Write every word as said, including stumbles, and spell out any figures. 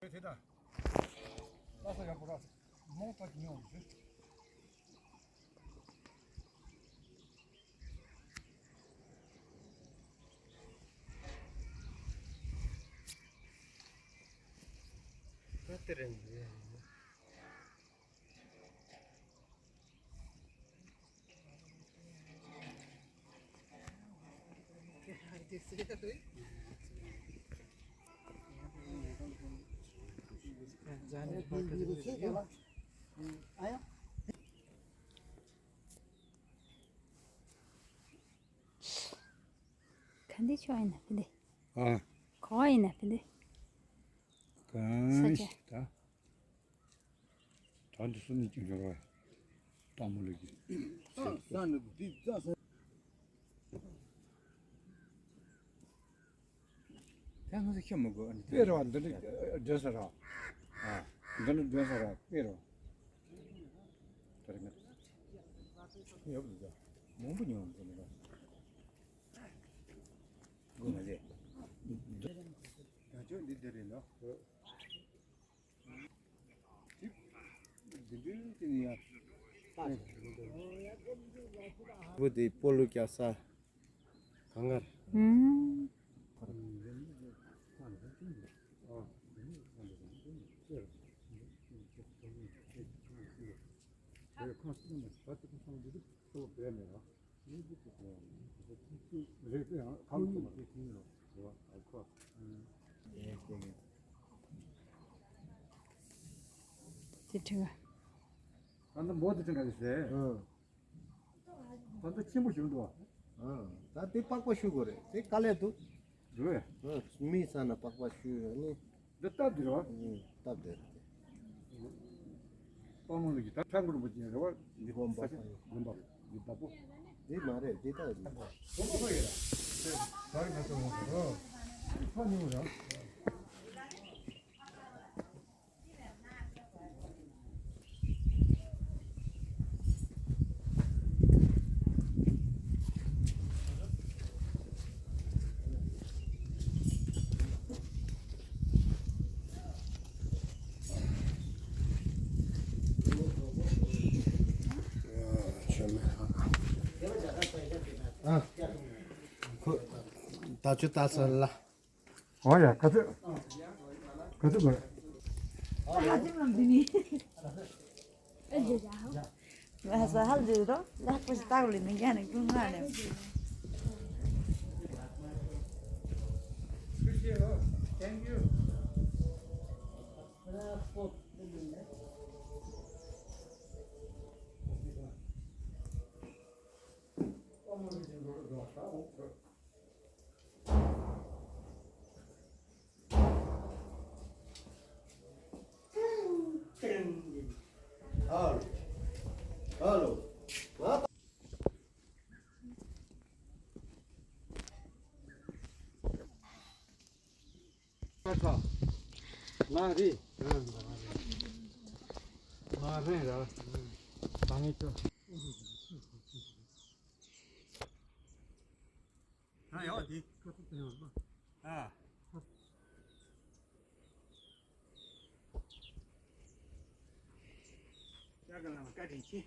དེ་ད། ལྷ་ས་ཡག་པོ་ར། མོ་ད་ཉོ་ཞུ། ད་དེ་རེད། ག་འདི་ཆོག་ཡིན་ན་ཕི་འདི། ཨ། གོ་བ་ཡིན་ན་ཕི་འདི། གང་ས་ཆ། ཞིག་ད། ད་འདི་སུ་ནས་ཀྱང་འབྱོར་བ། སྟག་མོ་ལུག་གི། ས་ས་ནི་འདི་ས་ས། ད་ང་ཚོ་ཤོད་མི་དགོས། དཔེ་རེད་བ། འདི་ནི་སྒྲོན་ས་ར། ཨ། འདི་ནི་སྒྲོན་ས་ར། དཔེ་རེད་བ། ད་རེས་ང་ཡོད་པ་འདུག་མང་པོ་ཉོ་འདི་ནི་ར། དགོས་མ་རེད། ད་ཆོས་འདི་འདི་རེད་ལོ། བུ་དེ་སྤོ་ལོ་རྒྱག་ས། གང་ངར། ཨུམ། དེ་དྲི་བ། ད་ནི་འབོ་དེ་དྲི་ག་རེ་ཟེར། ད་ལྟ་ཆེན་པོ་བྱུང་འདུག་ཨ། ད་དེ་པགས་པ་བཤུ་དགོས་རེད། དེ་དཀའ་ལས་འདུག་རེད། མི་ས་ན་པགས་པ་བཤུ་ཡོད་ནི། འདི་སྟབས་བདེ་རེད་བ། སྟབས་བདེ་རེད། དཔའ་མོ་ལུག་གི་ད་ཁྲ་འགུར་པོ་ཅན་རེད་བ། འདི་ཧོམ་པ་ས་ཆ་ཧོམ་པ་འདི་བདག་པོ། འདི་མ་རེད། འདི་ད་ཧོམ་པ་ཡོད་ར། ད་རེད་ང་ཚོ་ཧོམ་པ་རོ། ཁ་ཉུང་ར། ཁོ་ད་ཆུ་ད་སོན་ལ། ཨོ་ཡ། ག་ཚོད། ག་ཚོད་དགོས། ཨ་ཅི་མ་འདི་ནི། ཨ་ཅི་ཅི། ང་ས་ཧལ་འདི་རོ། ལག་པ་ཞིག་བཏགས་ལེ་མི་རྒྱ་ནས་ཀུན་ང་ནས། Thank you. ང་རེད། ང་རེད་ར། ད་ངས་ཁྱོད། ཨ་ཡོད་དེ། ཨ། ཡ་ག་ལ་བཀའ་དྲིན་ཆེ།